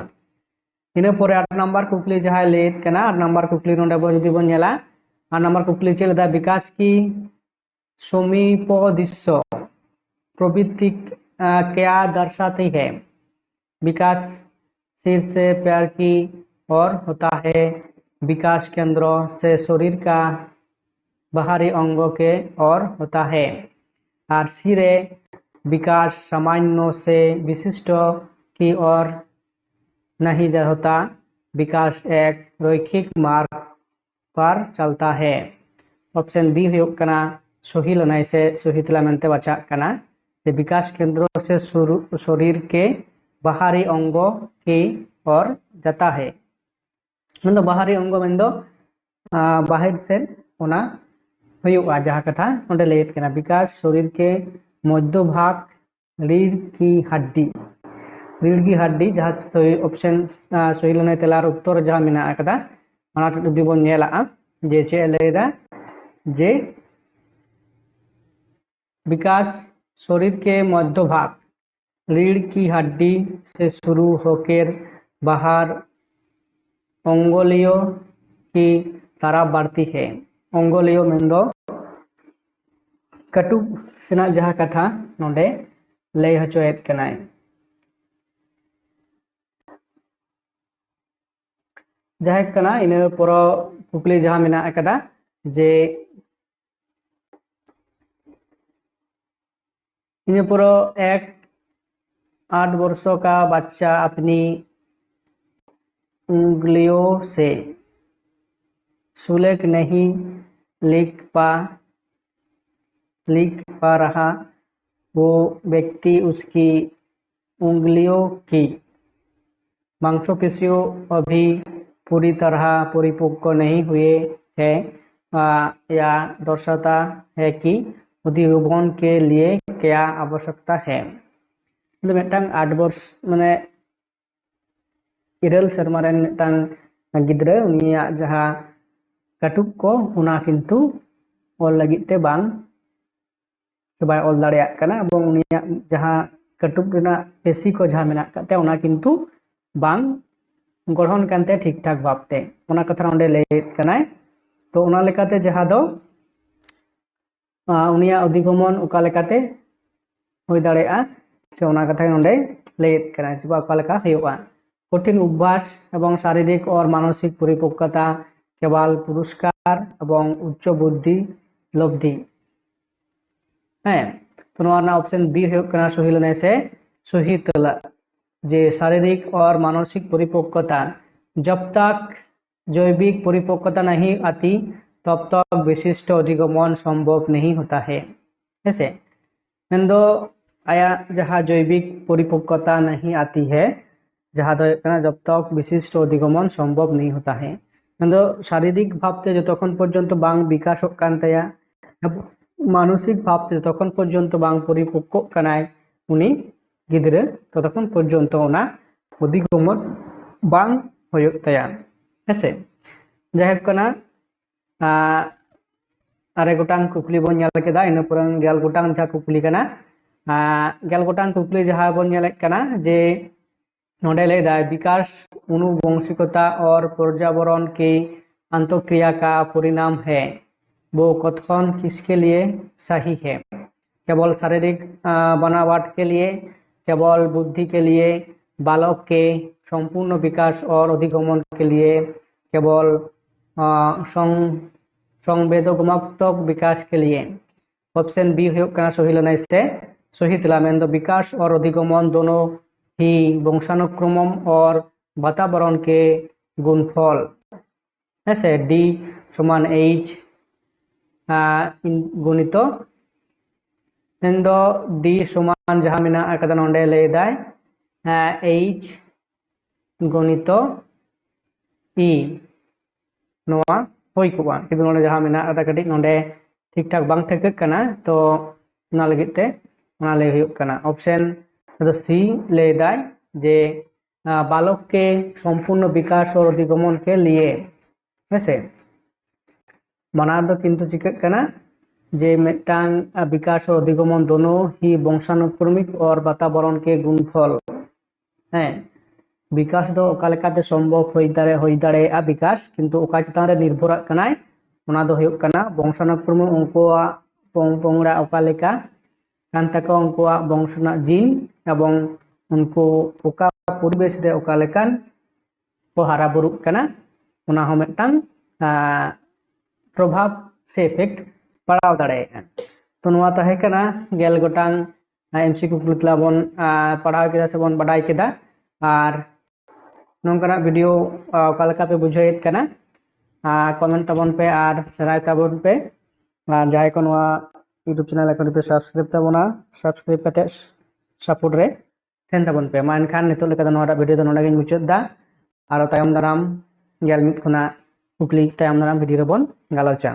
ᱤᱱᱟᱹ ᱯᱚᱨᱮ ᱟᱴ ᱱᱟᱢᱵᱟᱨ ᱠᱩᱠᱞᱤ ᱡᱟᱦᱟᱸᱭ ᱞᱟᱹᱭᱮᱫ ᱠᱟᱱᱟ, ᱟᱴ ᱱᱟᱢᱵᱟᱨ ᱠᱩᱠᱞᱤ ᱱᱚᱰᱮ ᱵᱚ ᱡᱩᱫᱤ ᱵᱚᱱ ᱧᱮᱞᱟ, ᱟᱴ ᱱᱟᱢᱵᱟᱨ ᱠᱩᱠᱞᱤ ᱪᱮᱫ ᱞᱮᱫᱟ, ᱵᱤᱠᱟᱥ ᱠᱤ ᱥᱚᱢᱤᱯᱚ ᱫᱨᱤᱥᱥᱚ ᱯᱨᱚᱵᱤᱛᱤ ᱠᱮᱭᱟ ᱫᱟᱨᱥᱟᱛᱤ ᱦᱮ, ᱵᱤᱠᱟᱥ ᱥᱤᱨ ᱥᱮ ᱯᱮᱭᱟᱨ ᱠᱤ ᱚᱨ ᱦᱚᱛᱟ ᱦᱮ, ᱵᱤᱠᱟᱥ ᱠᱮᱱᱫᱨᱚ ᱥᱮ ᱥᱚᱨᱤᱨ ᱠᱟ ᱵᱟᱦᱟᱨᱤ ᱚᱝᱜᱚ ᱠᱮ ᱚᱨ ᱦᱚᱛᱟ ᱦᱮ, ᱟᱨ ᱥᱤ ᱨᱮ ᱵᱤᱠᱟᱥ ᱥᱟᱢᱟᱱᱱᱚ ᱥᱮ ᱵᱤᱥᱤᱥᱴᱚ ᱠᱤ ᱚᱨ ᱱᱟᱦᱤ ᱦᱚᱛᱟ, ᱵᱤᱠᱟᱥ ᱮᱠ ᱨᱚᱭᱠᱷᱤᱠ ᱢᱟᱨᱜᱽ ᱯᱟᱨ ᱪᱟᱞᱛᱟ ᱦᱮ᱾ ᱚᱯᱥᱮᱱ ᱵᱤ ᱦᱩᱭᱩᱜ ᱠᱟᱱᱟ ᱥᱚᱦᱤ ᱞᱟᱹᱱᱟᱹᱭ ᱥᱮ ᱥᱚᱦᱤ ᱛᱮᱞᱟ ᱢᱮᱱᱛᱮ ᱵᱟᱪᱷᱟᱜ ᱠᱟᱱᱟ᱾ ᱡᱮ ᱵᱤᱠᱟᱥ ᱠᱮᱱᱫᱨᱚ ᱥᱮ ᱥᱩᱨᱩ- ᱥᱚᱨᱤᱨ ᱠᱮ ᱵᱟᱦᱟᱨᱤ ᱚᱝᱜᱚ ᱠᱤ ᱚᱨ ᱡᱟᱛᱟ ᱦᱮ᱾ ᱢᱮᱱᱫᱚ ᱵᱟᱦᱟᱨᱤ ᱚᱝᱜᱚ ᱢᱮᱱᱫᱚ ᱵᱟᱦᱮᱨ ᱥᱮᱫ ᱚᱱᱟ ᱦᱩᱭᱩᱜᱼᱟ, ᱡᱟᱦᱟᱸ ᱠᱟᱛᱷᱟ ᱱᱚᱰᱮ ᱞᱟᱹᱭᱮᱫ ᱠᱟᱱᱟ, ᱵᱤᱠᱟᱥ ᱥᱚᱨᱤᱨ ᱠᱮ ᱢᱚᱫᱽᱫᱷᱚ ᱵᱷᱟᱜᱽ ᱨᱤᱲ ᱠᱤ ᱦᱟᱰᱰᱤ, ᱨᱤᱲ ᱠᱤ ᱦᱟᱰᱰᱤ, ᱡᱟᱦᱟᱸ ᱥᱚᱦᱤ ᱚᱯᱥᱮᱱ ᱥᱚᱦᱤ ᱞᱟᱹᱱᱟᱹᱭ ᱛᱮᱞᱟᱨ ᱩᱛᱛᱚᱨ ᱡᱟᱦᱟᱸ ᱢᱮᱱᱟᱜ ᱟᱠᱟᱫᱟ, ᱚᱱᱟ ᱡᱩᱫᱤ ᱵᱚᱱ ᱧᱮᱞᱟᱜᱼᱟ, ᱡᱮ ᱪᱮᱫ ᱮ ᱞᱟᱹᱭᱫᱟ, ᱡᱮ ᱵᱤᱠᱟᱥ ᱥᱚᱨᱤᱨ ᱠᱮ ᱢᱚᱫᱽᱫᱷᱚ ᱵᱷᱟᱜᱽ ᱨᱤᱲ ᱠᱤ ᱦᱟᱰᱰᱤ ᱥᱮ ᱥᱩᱨᱩ ᱦᱚᱠᱮᱨ ᱵᱟᱦᱟᱨ ᱚᱝᱜᱚᱞᱤᱭᱚ ᱠᱤ ᱛᱟᱨᱟ ᱵᱟᱹᱲᱛᱤ ᱦᱮ᱾ ᱚᱝᱜᱚᱞᱤᱭᱚ ᱢᱮᱱᱫᱚ ᱠᱟᱹᱴᱩᱵ ᱥᱮᱱᱟᱜ ᱡᱟᱦᱟᱸ ᱠᱟᱛᱷᱟ ᱱᱚᱰᱮ ᱞᱟᱹᱭ ᱦᱚᱪᱚᱭᱮᱫ ᱠᱟᱱᱟᱭ᱾ ᱡᱟᱦᱟᱸ ᱠᱟᱱᱟ, ᱤᱱᱟᱹ ᱯᱚᱨᱚ ᱠᱩᱠᱞᱤ ᱡᱟᱦᱟᱸ ᱢᱮᱱᱟᱜ ᱟᱠᱟᱫᱟ, ᱡᱮ ᱤᱱᱟᱹ ᱯᱚᱨᱚ ᱮᱠ ᱟᱴ ᱵᱚᱨᱥᱚ ᱠᱟ ᱵᱟᱪᱪᱟ ᱟᱯᱱᱤ ᱩᱝᱜᱽᱞᱤᱭᱳ ᱥᱮ ᱥᱩᱞᱮᱠ ᱱᱟᱦᱤ ᱞᱤᱠ ᱯᱟ ᱞᱤᱠ ᱯᱟ ᱨᱟᱦᱟ, ᱣᱳ ᱵᱮᱠᱛᱤ ᱩᱥᱠᱤ ᱩᱝᱜᱽᱞᱤᱭᱳ ᱠᱤ ᱢᱟᱝᱥᱚᱯᱮᱥᱤᱭᱳ ᱟᱵᱷᱤ ᱯᱩᱨᱤ ᱛᱟᱨᱦᱟ ᱯᱚᱨᱤᱯᱚᱠᱠᱚ ᱱᱟᱦᱤ ᱦᱩᱭᱮ ᱦᱮ, ᱭᱟ ᱫᱚᱨᱥᱟᱛᱟ ᱦᱮ ᱠᱤ ᱩᱫᱷᱤᱵᱷᱚᱵᱚᱱ ᱠᱮ ᱞᱤᱭᱮ ᱠᱮᱭᱟ ᱟᱵᱚᱥᱭᱚᱠᱛᱟ ᱦᱮ᱾ ᱢᱤᱫᱴᱟᱝ ᱟᱴ ᱵᱚᱨᱥ ᱢᱟᱱᱮ ᱤᱨᱟᱹᱞ ᱥᱮᱨᱢᱟ ᱨᱮᱱ ᱢᱤᱫᱴᱟᱝ ᱜᱤᱫᱽᱨᱟᱹ, ᱩᱱᱤᱭᱟᱜ ᱡᱟᱦᱟᱸ ᱠᱟᱹᱴᱩᱵ ᱠᱚ, ᱚᱱᱟ ᱠᱤᱱᱛᱩ ᱚᱞ ᱞᱟᱹᱜᱤᱫ ᱛᱮ ᱵᱟᱝ ᱥᱮ ᱵᱟᱭ ᱚᱞ ᱫᱟᱲᱮᱭᱟᱜ ᱠᱟᱱᱟ, ᱮᱵᱚᱝ ᱩᱱᱤᱭᱟᱜ ᱡᱟᱦᱟᱸ ᱠᱟᱹᱴᱩᱵ ᱨᱮᱱᱟᱜ ᱯᱮᱥᱤ ᱠᱚ ᱡᱟᱦᱟᱸ ᱢᱮᱱᱟᱜ ᱟᱠᱟᱫ ᱛᱟᱭᱟ, ᱚᱱᱟ ᱠᱤᱱᱛᱩ ᱵᱟᱝ ᱜᱚᱲᱦᱚᱱ ᱠᱟᱱ ᱛᱟᱭᱟ ᱴᱷᱤᱠ ᱴᱷᱟᱠ ᱵᱷᱟᱵᱛᱮ᱾ ᱚᱱᱟ ᱠᱟᱛᱷᱟ ᱱᱚᱰᱮ ᱞᱟᱹᱭᱮᱫ ᱠᱟᱱᱟᱭ᱾ ᱛᱚ ᱚᱱᱟ ᱞᱮᱠᱟᱛᱮ ᱡᱟᱦᱟᱸ ᱫᱚ ᱟᱸ, ᱩᱱᱤᱭᱟᱜ ᱚᱫᱷᱤᱜᱚᱢᱚᱱ ᱚᱠᱟ ᱞᱮᱠᱟᱛᱮ ᱦᱩᱭ ᱫᱟᱲᱮᱭᱟᱜᱼᱟ, ᱥᱮ ᱚᱱᱟ ᱠᱟᱛᱷᱟ ᱜᱮ ᱱᱚᱰᱮ ᱞᱟᱹᱭᱮᱫ ᱠᱟᱱᱟ, ᱡᱮ ᱚᱠᱟ ᱞᱮᱠᱟ ᱦᱩᱭᱩᱜᱼᱟ᱾ ᱠᱚᱴᱷᱤᱱ ᱚᱵᱷᱭᱟᱥ ᱮᱵᱚᱝ ᱥᱟᱨᱤᱨᱤᱠ ᱚᱨ ᱢᱟᱱᱚᱥᱤᱠ ᱯᱚᱨᱤᱯᱚᱠᱠᱚᱛᱟ ᱠᱮᱵᱚᱞ ᱯᱩᱨᱚᱥᱠᱟᱨ ᱮᱵᱚᱝ ᱩᱪᱪᱚ ᱵᱩᱫᱽᱫᱷᱤ ᱞᱚᱵᱽᱫᱷᱤ᱾ ᱦᱮᱸ, ᱛᱚ ᱱᱚᱣᱟ ᱨᱮᱱᱟᱜ ᱚᱯᱥᱮᱱ ᱵᱤ ᱦᱩᱭᱩᱜ ᱠᱟᱱᱟ ᱥᱚᱦᱤ ᱞᱮᱱᱟᱭ ᱥᱮ ᱥᱚᱦᱤ ᱛᱮᱞᱟ, ᱡᱮ ᱥᱟᱨᱤᱨᱤᱠ ᱚᱨ ᱢᱟᱱᱚᱥᱤᱠ ᱯᱚᱨᱤᱯᱚᱠᱠᱚᱛᱟ ᱡᱚᱵ ᱛᱟᱠ ᱡᱚᱭᱵᱤᱠ ᱯᱚᱨᱤᱯᱚᱠᱠᱚᱛᱟ ᱱᱟᱦᱤ ᱟᱛᱤ ᱛᱚᱵ ᱛᱚᱠ ᱵᱤᱥᱤᱥᱴ ᱚᱫᱷᱤᱜᱚᱢᱚᱱ ᱥᱚᱢᱵᱷᱚᱵ ᱱᱟᱦᱤ ᱦᱚᱛᱟ ᱦᱮ᱾ ᱦᱮᱸᱥᱮ, ᱢᱮᱱᱫᱚ ᱟᱭᱟᱜ ᱡᱟᱦᱟᱸ ᱡᱚᱭᱵᱤᱠ ᱯᱚᱨᱤᱯᱚᱠᱠᱚᱛᱟ ᱱᱟᱦᱤ ᱟᱛᱤ ᱦᱮ, ᱡᱟᱦᱟᱸ ᱫᱚ ᱦᱩᱭᱩᱜ ᱠᱟᱱᱟ ᱡᱚᱵ ᱛᱚᱠ ᱵᱤᱥᱤᱥᱴ ᱚᱫᱷᱤᱜᱚᱢᱚᱱ ᱥᱚᱢᱵᱷᱚᱵ ᱱᱟᱦᱤ ᱦᱚᱛᱟ ᱦᱮ᱾ ᱢᱮᱱᱫᱚ ᱥᱟᱨᱤᱨᱤᱠ ᱵᱷᱟᱵᱛᱮ ᱡᱚᱛᱚᱠᱷᱚᱱ ᱯᱚᱨᱡᱚᱱᱛᱚ ᱵᱟᱝ ᱵᱤᱠᱟᱥᱚᱜ ᱠᱟᱱ ᱛᱟᱭᱟ, ᱢᱟᱱᱚᱥᱤᱠ ᱵᱷᱟᱵᱛᱮ ᱡᱚᱛᱚᱠᱷᱚᱱ ᱯᱚᱨᱡᱚᱱᱛᱚ ᱵᱟᱝ ᱯᱚᱨᱤᱯᱚᱠᱠᱚᱜ ᱠᱟᱱᱟᱭ ᱩᱱᱤ ᱜᱤᱫᱽᱨᱟᱹ, ᱛᱚᱛᱚᱠᱷᱚᱱ ᱯᱚᱨᱡᱚᱱᱛᱚ ᱚᱱᱟ ᱚᱫᱷᱤᱜᱚᱢᱚᱱ ᱵᱟᱝ ᱦᱩᱭᱩᱜ ᱛᱟᱭᱟ᱾ ᱦᱮᱸᱥᱮ, ᱡᱟᱭᱦᱳᱠ ᱠᱟᱱᱟ, ᱟᱨ ᱟᱨᱮ ᱜᱚᱴᱟᱝ ᱠᱩᱠᱞᱤ ᱵᱚᱱ ᱧᱮᱞ ᱠᱮᱫᱟ, ᱤᱱᱟᱹ ᱯᱚᱨᱮ ᱜᱮᱞ ᱜᱚᱴᱟᱝ ᱡᱟᱦᱟᱸ ᱠᱩᱠᱞᱤ ᱠᱟᱱᱟ, ᱟᱨ ᱜᱮᱞ ᱜᱚᱴᱟᱝ ᱠᱩᱠᱞᱤ ᱡᱟᱦᱟᱸ ᱵᱚᱱ ᱧᱮᱞᱮᱫ ᱠᱟᱱᱟ ᱡᱮ ᱱᱚᱰᱮ ᱞᱟᱹᱭ ᱫᱟᱭ, विकास अनुवंशिकता और पर्यावरण की अंतःक्रिया का परिणाम है, वो कथन किसके लिए सही है? केवल शारीरिक बनावट के लिए, केवल बुद्धि के लिए, बालक के संपूर्ण विकास और अधिगमन के लिए, केवल संवेदनात्मक विकास के लिए। ऑप्शन बी ᱦᱩᱭᱩᱜ ᱠᱟᱱᱟ ᱥᱚᱦᱤ ᱞᱮᱱᱟᱭ ᱥᱮ ᱥᱚᱦᱤ ᱛᱮᱞᱟ, ᱢᱮᱱᱫᱚ विकास और अधिगमन दोनों ही वंशानुक्रम और वातावरण के गुणफल। ᱦᱮᱸ ᱥᱮ, ᱰᱤ ᱥᱚᱢᱟᱱ ᱮᱭᱤᱪ ᱜᱩᱱᱤᱛᱚ, ᱢᱮᱱᱫᱚ ᱰᱤ ᱥᱚᱢᱟᱱ ᱡᱟᱦᱟᱸ ᱢᱮᱱᱟᱜ ᱟᱠᱟᱫᱟ ᱱᱚᱰᱮ ᱞᱟᱹᱭ ᱫᱟᱭ ᱮᱭᱤᱪ ᱜᱩᱱᱤᱛᱚ ᱤ, ᱱᱚᱣᱟ ᱦᱩᱭ ᱠᱚᱜᱼᱟ᱾ ᱠᱤᱱᱛᱩ ᱱᱚᱰᱮ ᱡᱟᱦᱟᱸ ᱢᱮᱱᱟᱜ ᱟᱠᱟᱫᱟ ᱠᱟᱹᱴᱤᱡ ᱱᱚᱰᱮ ᱴᱷᱤᱠ ᱴᱷᱟᱠ ᱵᱟᱝ ᱴᱷᱟᱹᱣᱠᱟᱹᱜ ᱠᱟᱱᱟ, ᱛᱚ ᱚᱱᱟ ᱞᱟᱹᱜᱤᱫ ᱛᱮ ᱚᱱᱟ ᱞᱟᱹᱭ ᱦᱩᱭᱩᱜ ᱠᱟᱱᱟ᱾ ᱚᱯᱥᱮᱱ ᱨᱮᱫᱚ ᱥᱤ ᱞᱟᱹᱭ ᱫᱟᱭ ᱡᱮ ᱵᱟᱞᱚᱠ ᱠᱮ ᱥᱚᱢᱯᱩᱨᱱᱚ ᱵᱤᱠᱟᱥ ᱚᱨ ᱚᱫᱷᱤᱜᱚᱢᱚᱱ ᱠᱮ ᱞᱤᱭᱮ, ᱦᱮᱸᱥᱮ, ᱵᱟᱱᱟᱨ ᱫᱚ ᱠᱤᱱᱛᱩ ᱪᱤᱠᱟᱹᱜ ᱠᱟᱱᱟ, ᱡᱮ ᱢᱤᱫᱴᱟᱝ ᱵᱤᱠᱟᱥ ᱚᱨ ᱚᱫᱷᱤᱜᱚᱢᱚᱱ ᱫᱳᱱᱳ ᱦᱤ ᱵᱚᱝᱥᱟᱱᱩᱠᱨᱚᱢᱤᱠ ᱚᱨ ᱵᱟᱛᱟᱵᱚᱨᱚᱱ ᱠᱮ ᱜᱩᱱᱯᱷᱚᱞ᱾ ᱦᱮᱸ, ᱵᱤᱠᱟᱥ ᱫᱚ ᱚᱠᱟ ᱞᱮᱠᱟᱛᱮ ᱥᱚᱢᱵᱷᱚᱵ ᱦᱩᱭ ᱫᱟᱲᱮ ᱦᱩᱭ ᱫᱟᱲᱮᱭᱟᱜᱼᱟ ᱵᱤᱠᱟᱥ, ᱠᱤᱱᱛᱩ ᱚᱠᱟ ᱪᱮᱛᱟᱱ ᱨᱮ ᱱᱤᱨᱵᱷᱚᱨᱟᱜ ᱠᱟᱱᱟᱭ, ᱚᱱᱟ ᱫᱚ ᱦᱩᱭᱩᱜ ᱠᱟᱱᱟ ᱵᱚᱝᱥᱟᱱᱩᱠᱨᱚᱢ, ᱩᱱᱠᱩᱣᱟᱜ ᱯᱚᱝ ᱯᱚᱝᱲᱟ ᱚᱠᱟ ᱞᱮᱠᱟ ᱠᱟᱱ ᱛᱟᱠᱚᱣᱟ, ᱩᱱᱠᱩᱣᱟᱜ ᱵᱚᱝᱥ ᱨᱮᱱᱟᱜ ᱡᱤᱱ ᱮᱵᱚᱝ ᱩᱱᱠᱩ ᱚᱠᱟ ᱯᱚᱨᱤᱵᱮᱥ ᱨᱮ ᱚᱠᱟ ᱞᱮᱠᱟᱱ ᱠᱚ ᱦᱟᱨᱟ ᱵᱩᱨᱩᱜ ᱠᱟᱱᱟ, ᱚᱱᱟ ᱦᱚᱸ ᱢᱤᱫᱴᱟᱝ ᱯᱨᱚᱵᱷᱟᱵᱽ ᱥᱮ ᱮᱯᱷᱮᱠᱴ ᱯᱟᱲᱟᱣ ᱫᱟᱲᱮᱭᱟᱜᱼᱟ᱾ ᱛᱚ ᱱᱚᱣᱟ ᱛᱟᱦᱮᱸ ᱠᱟᱱᱟ ᱜᱮᱞ ᱜᱚᱴᱟᱝ ᱮᱢᱥᱤᱠᱤᱭᱩ ᱠᱩᱠᱞᱤ ᱛᱮᱞᱟ ᱵᱚᱱ ᱯᱟᱲᱦᱟᱣ ᱠᱮᱫᱟ ᱥᱮᱵᱚᱱ ᱵᱟᱰᱟᱭ ᱠᱮᱫᱟ᱾ ᱟᱨ ᱱᱚᱝᱠᱟᱱᱟᱜ ᱵᱷᱤᱰᱤᱭᱳ ᱚᱠᱟ ᱞᱮᱠᱟ ᱯᱮ ᱵᱩᱡᱷᱟᱹᱣᱮᱫ ᱠᱟᱱᱟ, ᱠᱚᱢᱮᱱᱴ ᱛᱟᱵᱚᱱ ᱯᱮ ᱟᱨ ᱥᱮᱭᱟᱨ ᱛᱟᱵᱚᱱ ᱯᱮ᱾ ᱟᱨ ᱡᱟᱦᱟᱸᱭ ᱠᱚ ᱱᱚᱣᱟ YouTube ᱪᱮᱱᱮᱞ ᱮᱠᱷᱚᱱ ᱯᱮ ᱥᱟᱵᱥᱠᱨᱟᱭᱤᱵ ᱛᱟᱵᱚᱱᱟ, ᱥᱟᱵᱥᱠᱨᱟᱭᱤᱵ ᱠᱟᱛᱮ ᱥᱟᱯᱳᱨᱴ ᱨᱮ ᱛᱟᱦᱮᱱ ᱛᱟᱵᱚᱱ ᱯᱮ᱾ ᱢᱟ ᱮᱱᱠᱷᱟᱱ ᱱᱤᱛᱚᱜ ᱞᱮᱠᱟ ᱫᱚ ᱱᱚᱣᱟᱴᱟᱜ ᱵᱷᱤᱰᱤᱭᱳ ᱫᱚ ᱱᱚᱰᱮ ᱜᱤᱧ ᱢᱩᱪᱟᱹᱫ ᱮᱫᱟ᱾ ᱟᱨᱚ ᱛᱟᱭᱚᱢ ᱫᱟᱨᱟᱢ ᱜᱮᱞ ᱢᱤᱫ ᱠᱷᱚᱱᱟᱜ ᱠᱩᱠᱞᱤ ᱛᱟᱭᱚᱢ ᱫᱟᱨᱟᱢ ᱵᱷᱤᱰᱤᱭᱳ ᱨᱮᱵᱚᱱ ᱜᱟᱞᱚᱪᱟ᱾